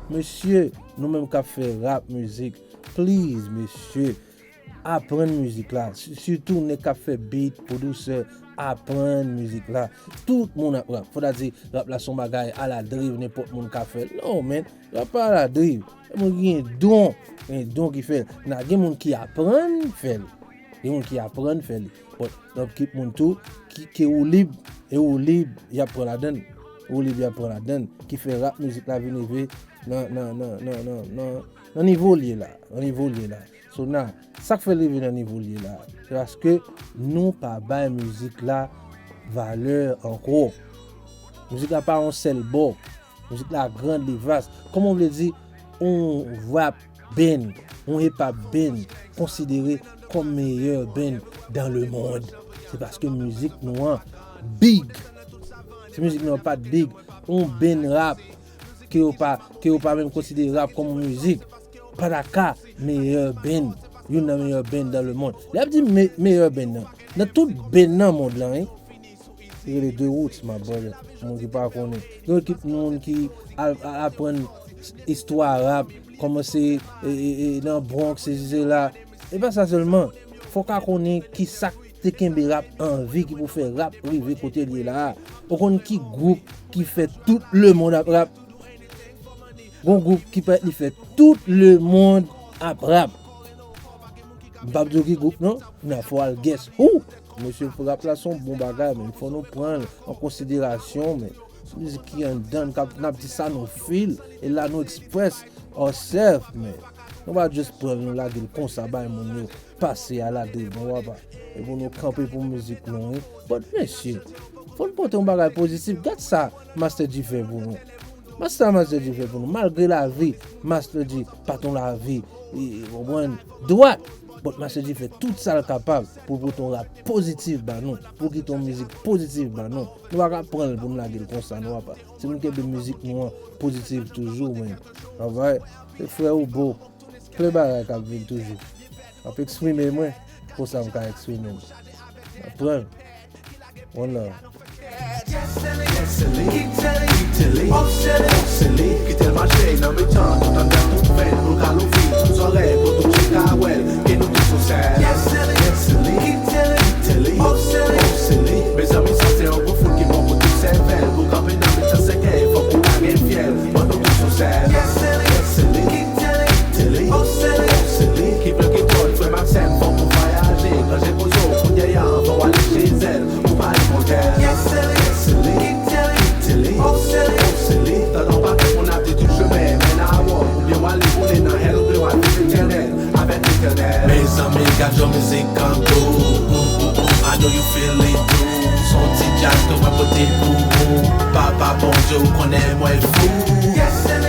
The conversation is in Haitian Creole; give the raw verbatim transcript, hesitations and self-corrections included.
Mesye, nou menm k ap fè rap mizik, please, mesye, aprann mizik la. Si- Sitou nèg k ap fè beat, pwodisè, aprann mizik la. Tout moun ap rap. Fò ta di, rap la se yon bagay aladriv, nenpòt moun ka fè l. Non, man, rap pa aladriv. Gen moun ki gen don, gen don ki fè l. Nan gen moun ki aprann fè l. Gen moun ki aprann fè l. But, nan kèk moun tou, ki, ke ou lib, e ou lib, y ap pran ladan l. Ou lib, y ap pran ladan l. Ki fè rap mizik la vin rive nan, nan, nan, nan, nan, nan, nan nivo l ye la. Nan nivo l ye la. So, nan, sa k fè l rive nan nivo l ye la, se paske nou pa bay mizik la valè ankò. Mizik la pa yon sèl bò. Mizik la grand, li vas. Kòman w vle di yon rap band, yon hip hop band konsidere kòm meyè band dans le monde? Se paske mizik nou an big. Si mizik nou an pa t big, yon band rap ke yo pa, ke yo pa menm konsidere rap kòm yon mizik, pa ta ka meyè band, youn nan meyè band dans le monde. Lè y ap di me- meyè band nan, nan tout band nan mond lan, wi, se rele The Roots, my brother. Moun ki pa konnen. Gen ekip moun ki al- a- aprann istwa rap, kòmanse e, e, e, nan Bronx, se se la. E pa sa sèlman. Fò w ka konnen ki sa k te kenbe rap an vi, ki pou fè rap rive kote l ye la a. Ou konn ki gwoup ki fè tout lemonn ap rap? Gon gwoup ki parèt li fè tout lemonn ap rap. M p ap di w ki gwoup non, men fò w al guess who. Mesye, rap la se yon bon bagay, men fò nou pran l an konsiderasyon, men. Se mizik ki anndan n, k ap, n ap di sa nou feel, e la nou express ourselves, men. Nou pa just pran l, nou lage l konsa, bay moun yo pase aladriv, bon, papa. E pou nou kanpe pou mizik nou, wi. But, mesye, fò n pote yon bagay pozitif. Gad sa Master G fè pou nou. Gad sa Master G fè pou nou. Malgre lavi, Master G pa t yon lavi, e, w konprann, dwat. But Master G fè tout sa l kapab pou l pote yon rap pozitif ba nou, pou l kite yon mizik pozitif ba nou. Nou pa ka pran l pou n lage l konsa, non, papa. Se pou n kenbe mizik nou an pozitif toujou, men. Alright? Se frè Ubo. Plen bagay k ap vin toujou. M ap eksprime mwen konsa m ka eksprime m. M ap pran l. One love. Kite l mache nan mitan, tout anndan, tout venn, pou l ka louvri tout zòrèy, pou tout je ka wè l, ke nou tout sou sèn. Kite l, kite l, kite l. Mezanmi, sa se yon gwo fout ki bon pou tout sèvèl, pou kanpe nan mitan sèkèy, fòk ou pa gen fyèl. Ban nou tout sou sèn. Kite l, kite l, kite l. Ki vle ki twòl, frè m ak sè m, fòk ou vwayaje. Ranje koze w kounye a anvan w ale chez elle. Ou pa li modèl. Kite li, kite li, kite li. Obsele, obsele. Tandan yon pakèt moun ap di tout chemen mennen a wòl. Oubyen w ale boule nan hèl, oubyen w al viv etènèl avèk Letènèl. Mezanmi, gad jan mizik an gou. Mm, mm, mm, I know you feel it too. Se yon ti djaz ke mwen pote pou ou. Papa Bondye, ou konnen mwen fou. Kite li,